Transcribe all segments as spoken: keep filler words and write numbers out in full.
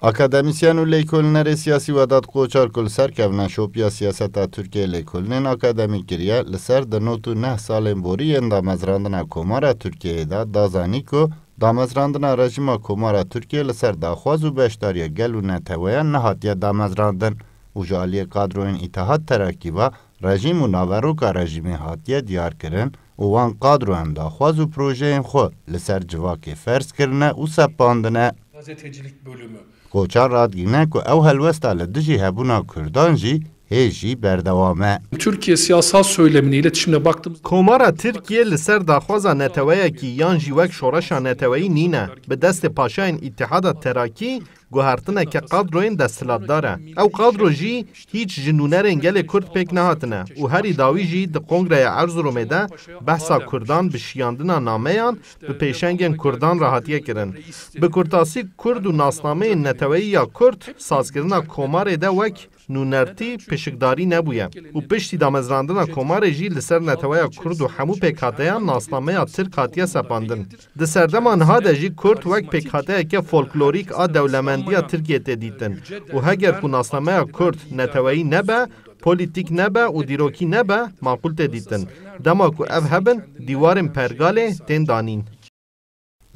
Akademîsyen û lêkolînerê siyasî Vedat Koçar ku li ser kevneşopiya siyaseta Tirkiyeyê lêkolînên akademî kiriye, li ser di nod û neh salên borî yên damezrandina Komara Tirkiyeyê de da zanî ku damezrandina rejîma Komara Tirkiyeyê li ser daxwaz û beşdariya gel û neteweyan nehatiye damezrandin û ji aliyê kadroyên Îtihad Terakî ve rejîm û naveroka rejîmê hatiye diyarkirin û wan kadroyan daxwaz û projeyên xwe li ser civakê ferz kirine û sepandine. Gazetecilik bölümü. Koçan radigihîne ku ew helwesta li dijî hebûna Kurdan jî hê jî berdewam e. Türkiye siyasal söylemine, iletişimine baktığımız Komara Tirkiye li ser daxwaza neteweyekî yan jî wek şoreşa neteweyî nîne. Bi destê paşayên Îtihada Terakî guhertineke kadroyên desthilatdar e. Ew kadro jî hîç ji nûnerên gelê Kurd pêk nehatine û herî dawî jî di Kongreya Erzurumê de behsa Kurdan bi şiyandina nameyan bi pêşengên Kurdan re hatiye kirin. Bi kurtasî Kurd û nasnameyên neteweyî ya Kurd sazkirina komarê de wek nûnertî pişikdarî nebûye û piştî damezrandina komarê jî li ser neteweya Kurd û hemû pêkhateyan nasnameya Tirk hatiye sepandin. Di serdema niha de jî Kurd wek pêkhateyeke folklorîk a dewlemendiya Tirkiyê tê dîtin û heger ku nasnameya Kurd neteweyî nebe, polîtîk nebe û dîrokî nebe, maqûl tê dîtin. Dema ku ev hebin, dîwarên pergalê tên danîn.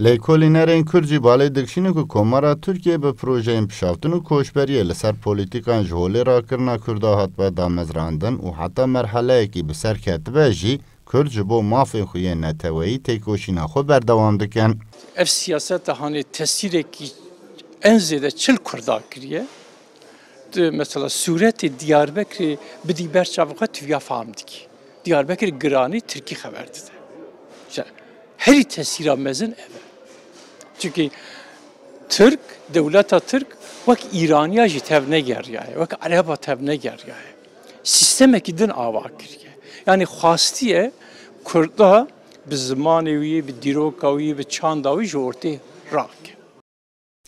Lêkolînerên Kurd jî balê dikişînin ku Komara Tirkiyê bi projeyên pişaftin û koçberiyê li ser polîtîkan ji holê rakirina Kurda hatbe damezrandin û heta merheleyekî bi ser ketibe jî Kurd ji bo mafên xwe yên neteweyî têkoşîna xwe berdewam dikin. Ev siyaseta hanê tesîrekî en zêde çil Kurda kiriye. Tu mesela sûretê Diyarbekirê bidî ber çavê xwe, tu viya fam dikî. Diyarbekir giranî Tirkî xeber dide. Îşte herî tesîra mezin ev e. Çimkî Tirk, dewleta Tirk wek Îraniya jî tev negeriyaye, wek Ereba tev negeriyaye. Sîstemekî din ava kiriye. Yanî xwastiye Kurda bi zimanê wî, bi dîroka wî, bi çanda wî ji ortê rake.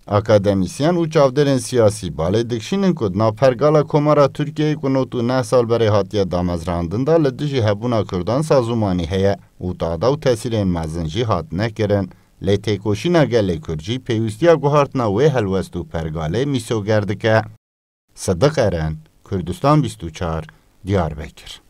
Akademîsyen û çavdêrên siyasî balê dikişînin ku di nav pergala Komara Tirkiyeyê ku nod û neh sal berê hatiye damezrandin de li dijî hebûna Kurdan sazûmanî heye û tada û tesîrên mezin jî hatine kirin. Lê têkoşîna gelê Kurd jî pêwîstiya guhartina wê helwest û pergalê mîsoger dike. Sidiq Eren, Kurdistan bîst û çar, Diyarbekir.